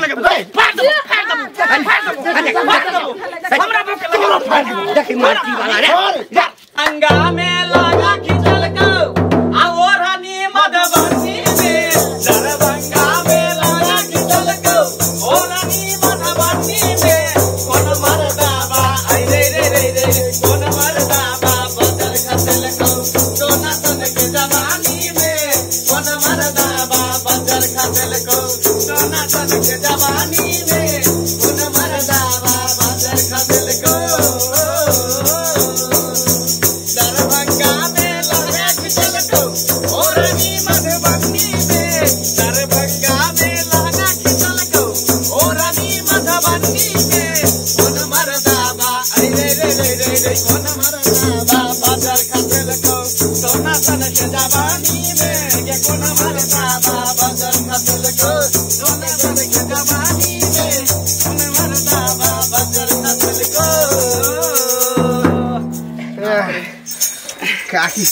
लगेबो फाड़ देबो फाड़ देबो फाड़ देबो फाड़ देबो हमरा बहू के लगेबो फाड़ देबो देखी माटी वाला रे अंगा में लगा खिचल को आ ओढ़नी मधुबनी में दरभंगा में लगा खिचल को ओढ़नी मधुबनी में कोन मरदा बा आई रे रे रे रे कोन मरदा बा बदल खसल को सोना सन के जवानी में कोन मरदा बा बदल खसल को सोना सन के जवानी में कोन मरदा बा बदल खसल को दरभंगा में लगा खिचल को ओढ़नी मधुबनी में दरभंगा में लगा खिचल को ओढ़नी मधुबनी में कोन मरदा बा आई रे रे रे रे रे कोन मरदा बा बाजार खसल को सोना सन के जवानी में के कोन मरदा बा बाजार खसल को सोना सन के जवानी में कोन मरदा बा बाजार खसल को। काकी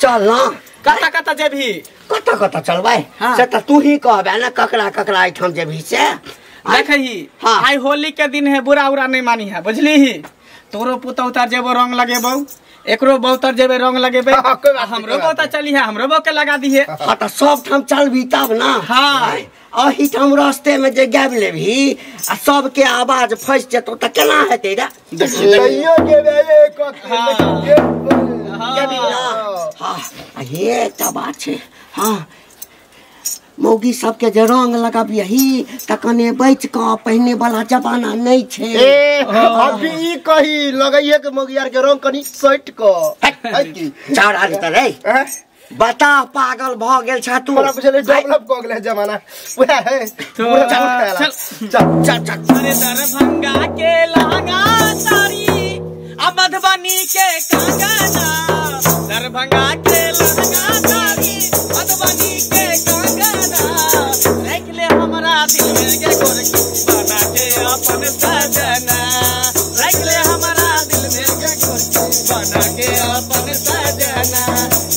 चल ना कता कता जेबही कता कता चलबै से त तू ही कहबे ना ककरा ककरा एठाम जेबही से देखही। आई होली के दिन है बुरा उरा नहीं मानी है बुझली ही तोरो पुतौ तर जेबो रंग लगेबौ एकरो बहुतर जेबे रंग लगेबे हमरो बहुता चली है हमरो बहु के लगा दी है। हां त सब ठाम चलबी तब ना। हां अही ठाम रास्ते में जे गाबि लेबही आ सबके आवाज फंसि जेतौ त केना हेतै रे तैयो जेबे एक जेबी ना। हां हे एकटा बात छै। हां मौगी सबके जे रंग लगाबियही त कने बचि क पहिने वाला जमाना नहीं छै। ए अभी ई कही लगैये के मौगी यार के रंग कनी सट क है की चार आदि त रे बता पागल भ गेल छ तू हमरा बुझले डेवलप क गेल है जमाना वह है चल चल चल चल। अरे दरभंगा के लहंगा साड़ी आ मधुबनी के कंगना दरभंगा के लहंगा साड़ी मधुबनी के कंगना रख ले हमरा दिल में के गोरकी बना के अपन सजना रख ले हमरा दिल में के गोरकी बना के अपन सजना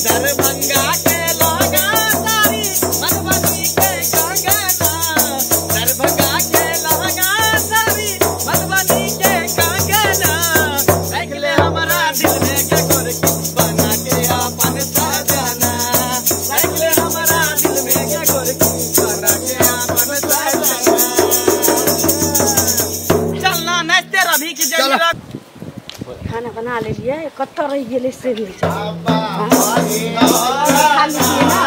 दरभंगा के लहंगा साड़ी मधुबनी के कंगना दरभंगा के लहंगा साड़ी मधुबनी के कंगना रख ले हमरा दिल में के गोरकी बना के अपन सजना रख ले हमरा दिल में के गोरकी बना के अपन सजना। चल ना नाचते रभी की जगह खाना बना लेलियै कतऽ रहि गेलै से नहि खा लेलियै ना।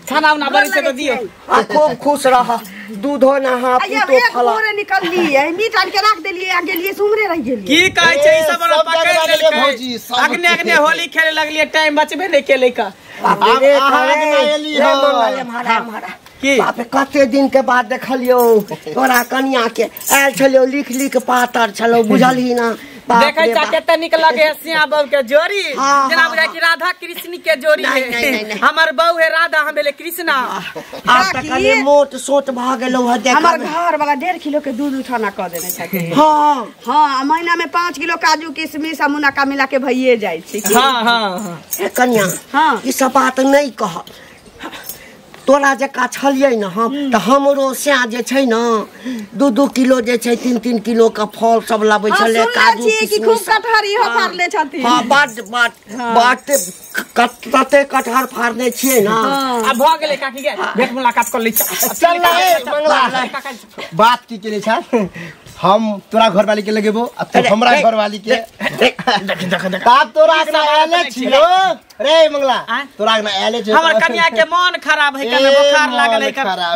खाना उना बड़ी से तो दियो आ खूब खुश रह दूधो नहा पुतो फला एक निकललियै मीट आन के राख देलियै आ गेलियै से उमरे रहि गेलियै की कहै छै ई सब हमरा पकड़ लेलकै अग्ने अग्ने होली खेले लगलियै टाइम बचबे नै केलै का अरे की बाप रे कते दिन के बाद देखलियो तोरा कनिया के आयल छलियो लिख लिख पातर छलो बुझलही ना। देखै चा कते निक लगे सिया बहू के जोड़ी जेना बुझाय कि राधा कृष्ण के जोड़ी है हमर बहू है राधा हम भेले कृष्णा। आब त कने मोट सोट भ गेलौ ह देख हमर घर वाला 1.5 किलो के दूध उठाना क देने छथिन। हां हां महीना में 5 किलो काजू किशमिश आ मुनक्का मिला के भइए जाइ छै। हां हां ए कनिया ई सब बात नहीं कह तोरा जका छलियै न हम त हमरो स्या जे छै न 2-2 किलो जे छै 3-3 किलो के फल सब लाबै छलै काजू किशमिश खूब कटहर इहो फाड़ले छथिन। हां बड बड बड कते कटहर फाड़ने छियै न। आ भ गेलै काकी के भेट मुलाकात कर लै चल ना ए मंगला बात की केने छ हम तोरा घरवाली के लगेबो आ तू हमरा घरवाली के देख देख देख ताब तोरा अगना आले छियो। रे मंगला तोरा ना आले छै हमर कन्या के मन खराब है कने बुखार लागल है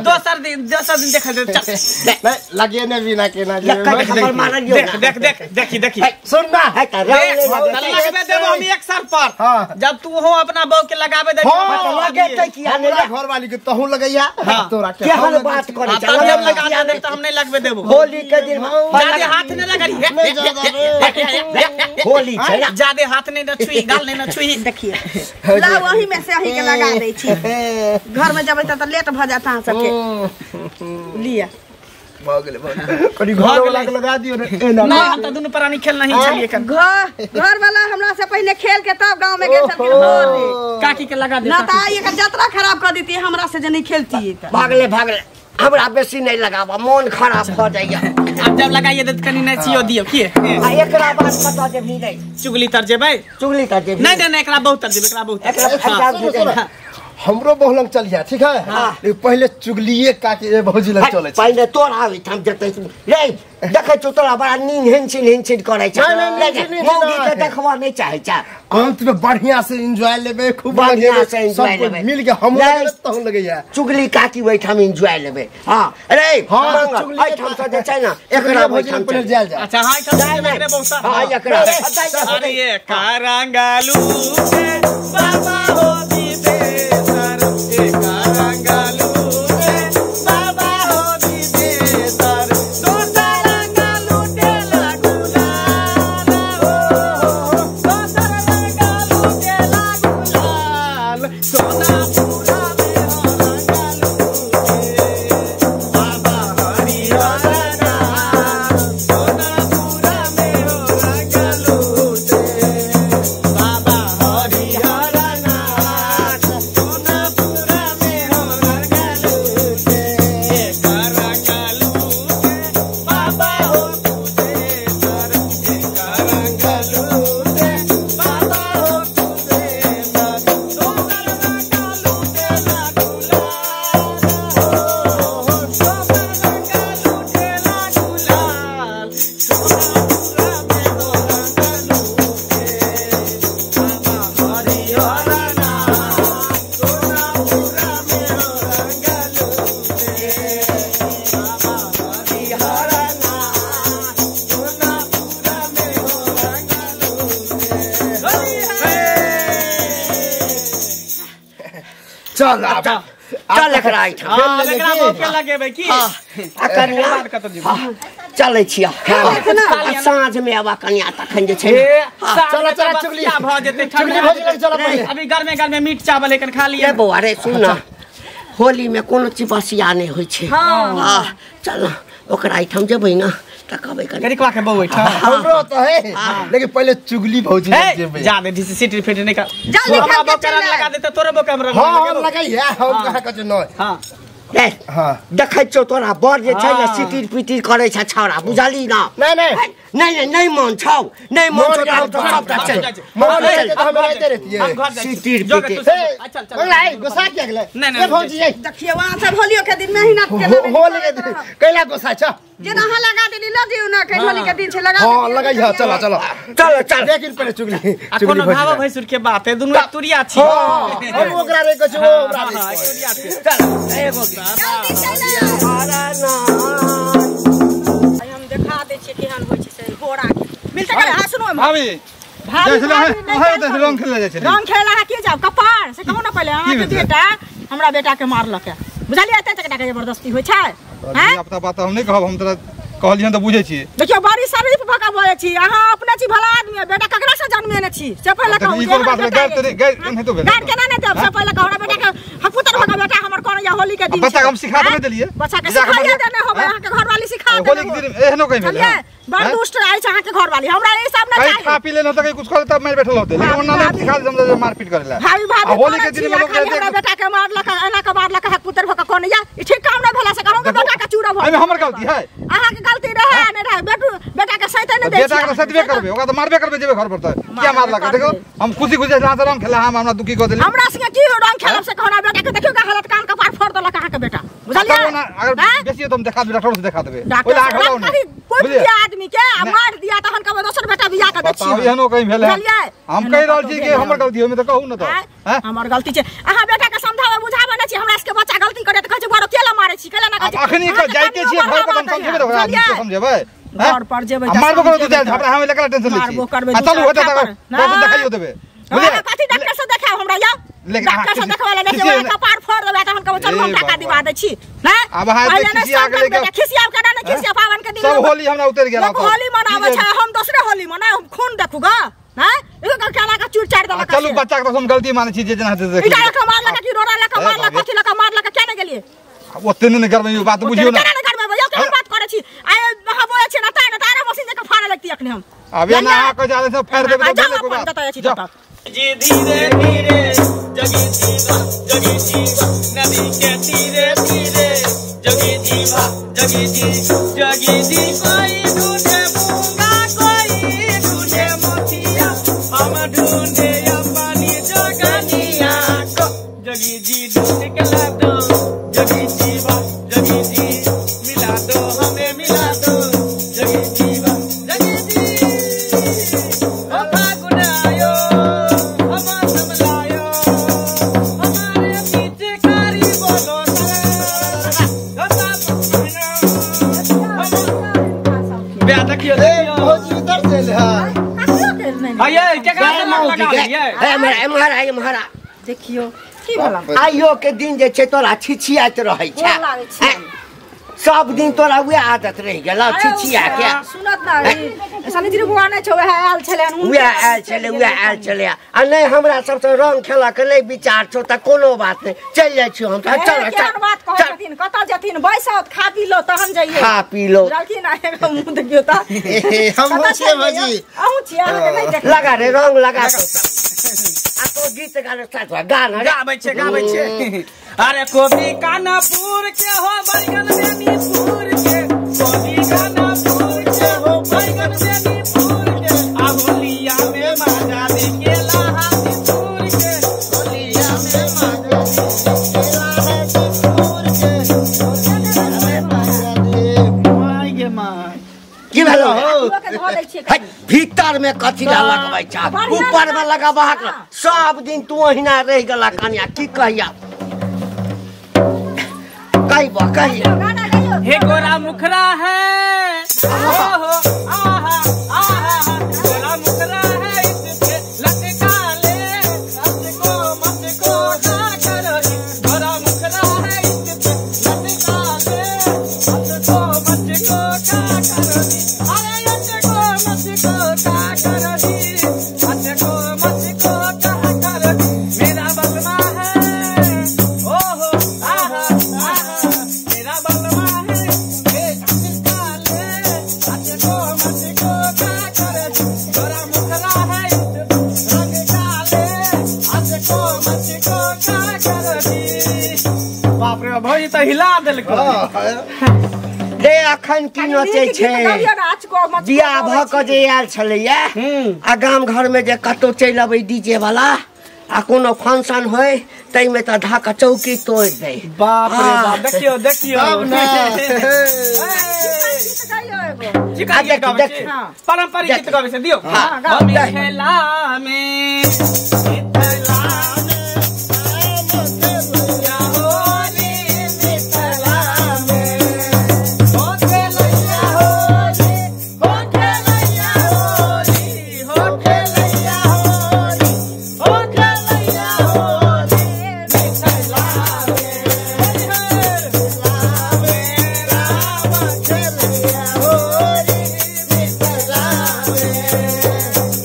दोसर दिन देखल चल नहीं लगे ने बिना के ना हमर मारल देख देख देख देखी देखी सुन ना है त लगबे देबो हम एक साल पर जब तू हो अपना बहू के लगाबे दे लगे त की हमरा घर वाली के तहु लगैया तोरा के केहन बात करे चल जब लगा दे त हम नहीं लगबे देबो होली के दिन जादे हाथ नहीं लगरी होली छै ना जादे हाथ नहीं न छुई गाल नहीं न छुई देखिए ला वही में से अही के लगा दै छी घर में जबै त लेट भ जाता अहाँ सबके लिया भ गेलै कनी घर वाला के लगा दियो ने ना हम त दुनु प्राणी खेल नहीं छलिए कन घर वाला हमरा से पहले खेल के तब गांव में गेल छलखिन होली काकी के लगा दे ना त एकर जतरा खराब कर देती हमरा से जे नहीं खेलती त भागले भागले हमरा बेसी नहीं लगाबा मन खराब भ जाइया अब जब लगाइए त कनी नहीं छियो दियो की आ एकरा बात पता जेबी नहीं चुगली तर जेबै चुगली तर जेबी नहीं नहीं एकरा बहुत तर जेबै एकरा बहुत हमरो बहुलंग चलिया ठीक है लेकिन पहले चुगलिए काकी भौजी लग चले पहले तोरा ओहिठाम जतै रे देखै छौ तोरा बड़ा नींद हिंसिन हिंसिन करै छै मौगी के देखबा नहीं चाहै छै अंत में बढ़िया से एंजॉय लेबै खूब बढ़िया से एंजॉय लेबै मिल के हम लगै तहु लगैया चुगली काकी ओहिठाम एंजॉय लेबै हां अरे चुगली एहिठाम से जे छै ना एकरा ओहिठाम पहले जायल जा अच्छा हां एहिठाम एकरे बहुत हां एकरा अरे ये कारंगालू के बाबा हो विदेशर ए कारंगालू के बाबा हो विदेशर दोसर रंगालू टेला गुलाल हो दोसर रंगालू टेला गुलाल सोनापुरा में हो रंगालू के बाबा हरिहर नाथ सोनापुरा में हो रंगालू के बाबा हरिहर नाथ सोनापुरा में हो रंगालू के करंगालू के बाबा हो कुशेश्वर करंगालू के बाबा हो कुशेश्वर दोसर रंगालू टेला गुलाल हो दोसर रंगालू टेला गुलाल सोनापुरा में हो रंगालू के बाबा हरिहर नाथ सोनापुरा में हो रंगालू के बाबा हरिहर नाथ सोनापुरा में हो रंगालू के चल अब चल एकरा एहिठाम हां एकरा बहु के लगेबै की आ कन्या बाद कत जेबै चलै छियै आ साँझ में आबा कन्या तखन जे छै चल चल चुगली भ जेतै चुगली भौजी लग चल पहिले अभी गर्मे गर्मे मीट चावल एखन खा लिअ रे बौआ रे सुन ना होली में कोनो चिपसिया नहीं होइ छै हां चल ना ओकरा एहिठाम जेबै ना त कहबै कनि करिकवा के बहु एहिठाम हमरो त है लेकिन पहले चुगली भौजी लग जेबै जा दे सीटी फिट नहीं कर जल्दी हमरा खेल के बहु के रंग चल लगा देते तोरे बहु के हम रंग हां लगेबो। हम लगैया हम कहाँ कहै न हां रे हां देखै छौ तोरा बड़ जे छै ने सितिर पितिर करै छै छौड़ा बुझली ना नहीं नहीं नहीं नहीं नहीं मन छौ नहीं मन छौ त सबटा चल मन छै त हम रहते रहतियै हम घर जाइ छी। सितिर जो के पितिर तू सब- आ, चल चल मंगला ए गुस्सा किया गेलै नहीं, नहीं, ए भौजी ए देखिए वहां सब होलियो के दिन में ही ना होली के दिन कैला गुस्सा छ जेना अहाँ लगा देली ल दियौ ना कहीं होली के दिन छै लगा हां लगैया चल चल चल चल लेकिन पहले चुगली आ चुगली कोनो भौजी भाव लग। भैंसुर के बात है दुनू एक तुरिया छी हां हम ओकरा रे कहै छै ओ ओकरा रे हां, एक तुरिया छी चल एगो जल्दी चल हम देखा दै छियै केहन होइ छै से घोड़ा के मिलते करे हां सुनो भाभी भाभी जाइ छलै भाभी, अहाँ नहि रंग खेलै जाइ छलै रंग खेला अहाँ के जाउ कपार से कहू ना पहिले अहाँ के भेलै? बेटा हमरा बेटा के मारलक है बुझलियै एते तक के जबरदस्ती होइ छै हैं अपना बात हम नहि कहब हम तोरा कहलियन तऽ बुझै छियै देखियौ बड़ी शरीफ भऽ कऽ बजै छी अहाँ अपने छी भला आदमी बेटा ककरा से जन्मेने छी से पहिले तऽ कहू ई जे कोन हमर बात भेलै? बेटा गारि तऽ गारि एनाहितो भेलै। गारि केना नहि देब से पहिले कहू हमरा बेटा के हपुतर भऽ कऽ बेटा हमर कोन या होली के दिन बच्चा के छै। हम सिखा तऽ नहि हैं? देलियै। बच्चा के जा कऽ सिखाइए बच्चा- देने होबै हैं? अहाँके घरवाली सिखा होली देने के दिन एहनो कहीं भेलै बुझलियै बड़ हैं? दुष्ट अछि अहाँके घरवाली हमरा ई सब नहि कहीं चाही खा पी लेना तऽ कहीं कुछ कर तब मारि बैठल होतै लेकिन भाभी, ओना नहि भाभी। सिखा देम जे मारपीट करै ला भाभी भाभी आ होली के करै दिन छी, में लोग खाली हमरा बेटा के मारलक एना के मारलक हपुतर भऽ कऽ कोन या ई ठीक काम नहि भेला से कहू देखो, बेटा के चूड़ा भऽ एहिमे हमर गलती है अहाँके गलती रहै आ नहि रहै बेटू बेटा के सैते नहि दै बेटा के सतबे करबै ओकरा तऽ मारबे करबै जेबै घर पर तऽ किया मारलक देखो हम खुशी खुशी से रंग खेला हम हमरा दुखी कऽ देली हमरा संगे की रंग खेलब से कहना बेटा के देखियौ का हालत कान कपार फोड़ देलक अहाँके बेटा बुझलियै तब ओना अगर हैं? बेसी होत हम देखा देबै डॉक्टर से देखा देबै डॉक्टर ओहि ला से घबराउ रंग नहि करी, कोइ बुझलियै? दिया आदमी के आ नहि। मार दिया तहन कहबै दोसर बेटा बियाह कऽ दै छी। बताउ एहनो कहीं भेल है? बुझलियै? हम कहि रहल छी कि हमर गलती होइमे तऽ कहू ने तऽ। हैं? हमर गलती छै। अहाँ बेटा के समझाबै बुझाबै नहि छी। हमरा सबके बच्चा गलती करे तऽ कहै छै बड़ो केला मारै छी, केला ना कहै छै। अखनी अहाँ तऽ जाइते छियै कनियो घर पर, हम बढ़ावा समझेबै तऽ ओकरा दैया, नीक से समझेबै। हैं? घर पर जेबै आ तऽ मारबो करबै समझेबै दू चारि तऽ। झापड़ा, हम एकरा टेंशन लै छी। मारबो करबै आ दू चलू चारि होतै तऽ झापड़। डॉक्टर देखाइयो देबै। बुझलियै? अहाँ कथी डॉक्टर से देखायब हमरा यौ? लेकिन अहाँ डॉक्टर से देखबै लए नहि खिसिया छै, कपार फोड़ देबै तहन कहबै चलू हम ए टाका बाबा। दिवा दै छी। नहि? आब अहाँ एते पहिले नहि खिसिया संकट गेलै बेटा, खिसियाब केना नहि खिसिया पाबनि के दिन सब लोक होली हमरा उतरि गेल लोक आब। होली मनाबै छै, हम दोसरे होली मनाय, हम खून देखू ग। हैं? देखू केना के चूर चारि देलक चलू से। बच्चा के तऽ हम गलती मानै छी जे जेना हेतै से ईटा देखियौ। लऽ कऽ मारलक कि रोड़ा लऽ कऽ ए मारलक, बाबे। कथी लऽ कऽ मारलक, केना गेलियै? ओते नहि करबै ई बात बुझियौ ने। केना नहि करबै यौ, केहन बात करै छी? आइ अहाँ बोलै छी ने ताहि ने तारा मशीन जकाँ फाड़ऽ लगती अखने हम। आब एना अहाँ कहै छै सब फाड़ि देबै आ तऽ जाउ भेलै कोइ अपन बात। जतऽ छी जाउ। ततऽ। जी धीरे धीरे जगी जीवा जगी जीवा नदी के तीरे तीरे जगी जीवा जगी जी जगी जी कोई ढूंढे मूंगा कोई ढूंढे मोतिया हम ढूंढे अपनी जगनिया को जगी जी ढूंढ के ला दो जगी जीवा जगी जी मिला दो हमें मिला दो जगी जीवा जगी जी ओ फागुन आयो हम समलायो हमारे पीछे कारी बोलो सर देखियो ए भौजी उधर से एलै हँ। आइए केकरा से लगा लियै? हे एम्हर एम्हर आ एम्हर आ। देखियौ की भेल? आइयो के दिन जे छै तोरा छिछियाइत रहै छै। गोर लागै छै। हैं? सब दिन तोरा उएह आदत रहि गेल छिछिया के। सुनत ना सनिजी बुआ नहि छौ, वएह आयल छलै। उएह आयल छलै, उएह आयल छलै। आ नहि हमरा सबसँ रंग खेलऽ के नहि विचार छौ तऽ कोनो बात नहि, चलि जाइ छियौ हम। चल चल केहन बात कहै चल छथिन? कतऽ जेथिन? बैसत खा पी लो तहन जइयै। खा पी लो। बुझलखिन? आ एगो मुँह देखियौ तऽ। हमहूँ कतऽ छियै चलि भौजी। जइयै? अहूँ छियै? अहाँके नहि देखलहुँ। लगा रे रंग लगा तो सब। आ तो गीत गाने साथ गा ना रे। गाबै छै गाबै छै। अरे कोबी कानापुर के हो बैगन बेनीपुर के, कोबी कानापुर के हो बैगन बेनीपुर के, आ होलिया में माजा दे केला हाथीपुर के, होलिया में माजा दे केला हाथीपुर के, होलिया में माजा दे। My गे my. की भेलो? अथियो के धऽ दै छियै। है, भीतर में कथी ला लगबै छ? बढ़िआँ ऊपर में लगबहक। हाँ। सब दिन तू ओहिना रहि गेला कनिया, की कहिया कहिबो कहिया। गाना गाइयो। हे गोरा मुखरा है ओ हो आहा आहा, गोरा मुखरा है इस पे लटका ले को मत को ना करो, गोरा मुखरा है इस पे लटका ले को मत को का करो, अरे को मत को का करो, मत को मत को का करो, मेरा बलमा है ओ हो आहा आहा, मेरा बलमा है हे लटका ले को मत को का करो, गोरा मुखरा है रंग काले को मत को का करो। बाप रे भौजी तऽ हिला देलको। रे अखन की नचै छै? बियाह भऽ कऽ जे आयल छलैया आ गाम घर में जे कतौ चलि अबै डीजे वाला आ कोनो फंक्शन होय ताहिमे तऽ धऽ कऽ चौकी तोड़ि दै। बाप रे बाप, देखियो देखियो तब ने। चिका गीत गाबै छै, पारंपरिक गीत गाबै छै। दियौ। हाँ। हम मिथिला में मिथिला में खेलैया होली, मिथिला में हो खेलैया होली, हो खेलैया होली, हो खेलैया होली, हो खेलैया होली, मिथिला में मिथिला में राम खेलैया होली, मिथिला में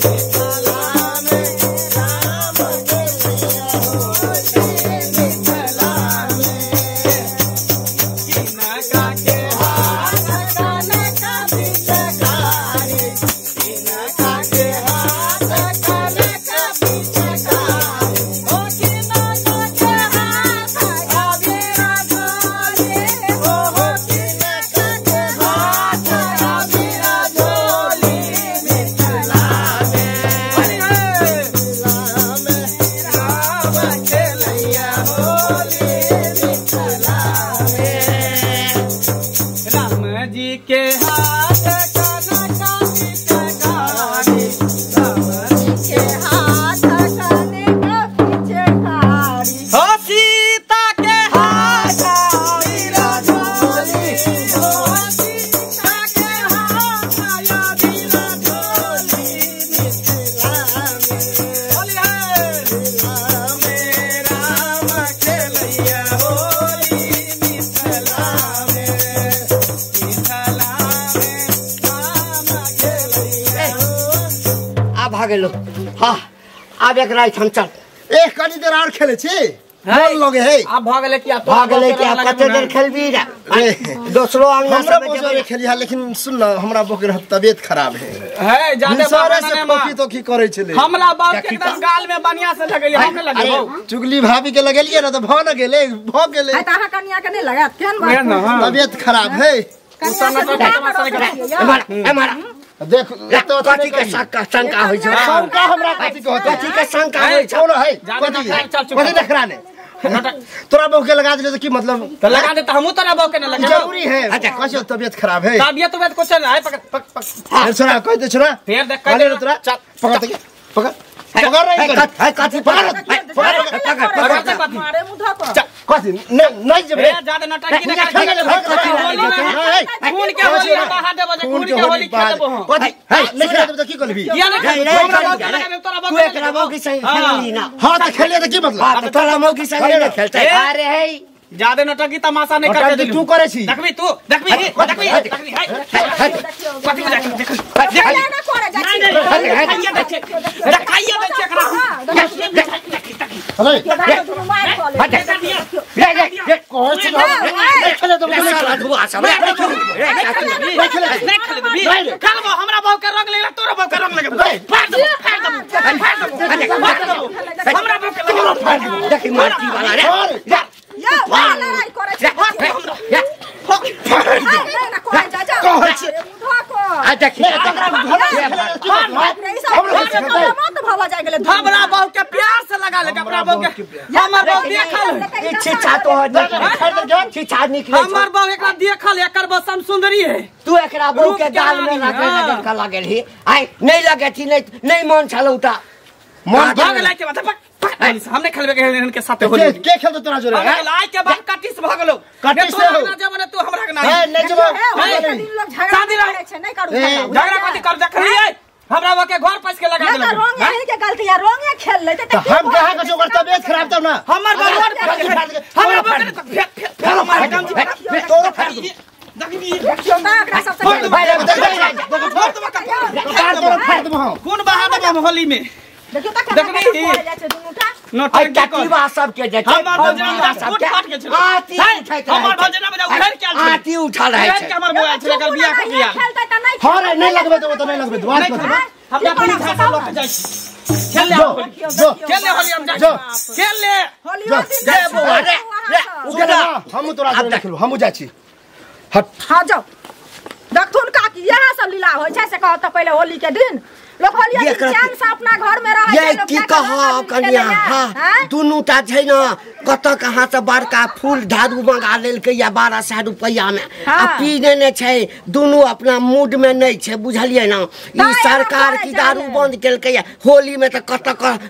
मिथिला में राम खेलैया भऽ गेलो। हां आब एकरा एठाम चल। एक कनी देर और खेले छी मन लगे है। अब भ गेलै कि अब भ गेलै कि अब कते देर खेलबी रे? दोसरो अंगना हमरा बोझरे खेली है, लेकिन सुन न हमरा बोके तबियत खराब है। है जादे सारे से खोखी तोखी करे छले। हमरा बाप के एकदम गाल में बढ़िया से लगेली, हम ने लगेबो। चुगली भाभी के लगेलिए न त भ न गेले, भ गेले। है त अहाँ कनिया के नहीं लगात केहन बात? तबियत खराब है। हमारा देख तो कथी के शंका होय छै? शंका हमरा कथी के होतै? कथी के शंका होय छै? कौन है? कथी कथी नखरा ने तोरा बहू के लगा दिले त की मतलब? त लगा दे त हमहु तोरा बहू के न लगा। जरूरी है। अच्छा तबियत खराब है। तबियत उबियत कुछ नहीं है। पकड़ पकड़ पकड़ सुना कह दे छोरा फिर देख कह दे तोरा। चल पकड़ दे पकड़ पकड़ रही है कथी पकड़ पकड़ पकड़ मारे मुंह धक कथी नहीं नहीं जेबे। ज्यादा नटंकी न कर। खून के होली बाहर देबो जे खून के होली खेलबो हम। कथी है नहीं खेलबो त की करबी? तू एकरा मौकी संग खेलली ना? हां त खेलिए त की मतलब? हां त तोरा मौकी संग नहीं खेलते। अरे है ज्यादा नटंकी तमाशा नहीं करते। तू करे छी देखबी तू देखबी देखबी देखबी है कथी में जाके देख देख ना करे जाय छी। देखाइए दे एकरा। अरे ले ले ले कहै छी नहीं खेले तो नहीं खेले नहीं खेले खेलबो। हमरा बहू के रंग लगेला तोरा बहू के रंग लगेबो। फाड़ देबो फाड़ देबो फाड़ देबो हमरा बहू के तोरा फाड़ देबो। देखी माटी वाला रे या वाला लड़ाई करे छै। या नहीं ना करे जा जा कहै छी आ देखी मत भवा जाय गेलै। हमरा बहू के प्यार से लगा ले। हमरा बहू के हमर बहू देखल ई छिछा तो छिछा निकले। हमर बहू एकरा देखल एकर बसम सुंदरी है। तू एकरा बहू के गाल में लगे लगेल ही आइ नहीं लगे थी नहीं नहीं मन छलौ त मन भग गेलै के बात। हमने खेलबे के इनके साथे होली के खेलतो तोरा जोरे? आइ के बाद कटिस भ गेलो। कटिस से हो ना जब तू हमरा के ना ए नहीं जब शादी रहे छै नहीं करू झगड़ा कथि कर देखलिए हमरा बके घर पैस के लगा देलक। रंग यही के गलती है रंग ये खेल लेते त हम कहां के ओकर तबियत खराब तब ना हमर बरोड हमरा बके फेर मार काम जी तोरो फाड़ दे। देखबी एकरा सबसे तोरो फाड़ देबो हम। कोन बहा देबो हम होली में? देखियो त केना करे जाय छै दुनू टा नटंकी कटिवा सब के जे छै। हमर भजना फूट फाट के छै। आती उठै हमर भजना में उधर के आयल छै। आती उठा रहै छै। हमर बौआ छै एकर बियाह के बियाह खेलतै त नहीं। हां रे नहीं लगबे देबो त नहीं लगबे देबो। हम अपनी भाषा लऽ के जाइ छी। खेल ले जो खेल ले होली हम जाइ खेल ले होली जे बौआ रे रे हम तोरा जोरे खेलबो हमहु जाइ छी। हट हां जाओ देखथुन काकी इएह सब लीला होइ छै से कहत पहिले होली के दिन लोग होली के चैन से अपना घर में रहै छै। ये की कहब कनिया? हां दुनू टा छै न कत कहां से बड़का फूल झाड़ू मंगा लेलकै या 1200 रुपैया में आ पी लेने छै। दुनू अपना मूड में नहीं छै बुझलियै ना। ई सरकार की दारू बंद केलकै होली में त कत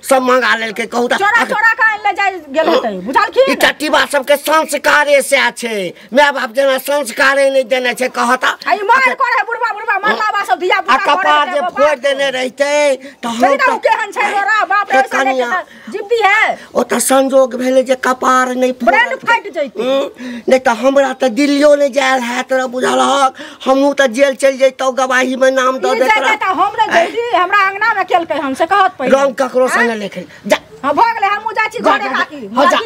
सब मंगा लेलकै। कहू त चोरा चोरा के आनि ले जाय गेल होतै बुझलखिन। ई टटीबा सबके संस्कारे से छै। My बाप जेना संस्कारे नहीं देने छै कहता। आ ई मार करे बुढ़बा बुढ़बा मरलाबा सब धिया पुता आ कपार जे फोड़ देने रहते त हम त केहन छै रोरा बाप रे कनिया जिद्दी है। ओ त संजोग भेलै जे कपार नहीं ब्रेन फाटि जैतै नहीं त हमरा त दिल्लियो नहीं जायल हैत र बुझलहक। हमहू त जेल चलि जैतौ गवाही में नाम द देत र। त हम नै जैती हमरा अंगना में केलकै हम से कहत पहिले रंग ककरो संगे लेखल जा। हां भ गेलै हमहू जाइ छी घरे काकी हो जा।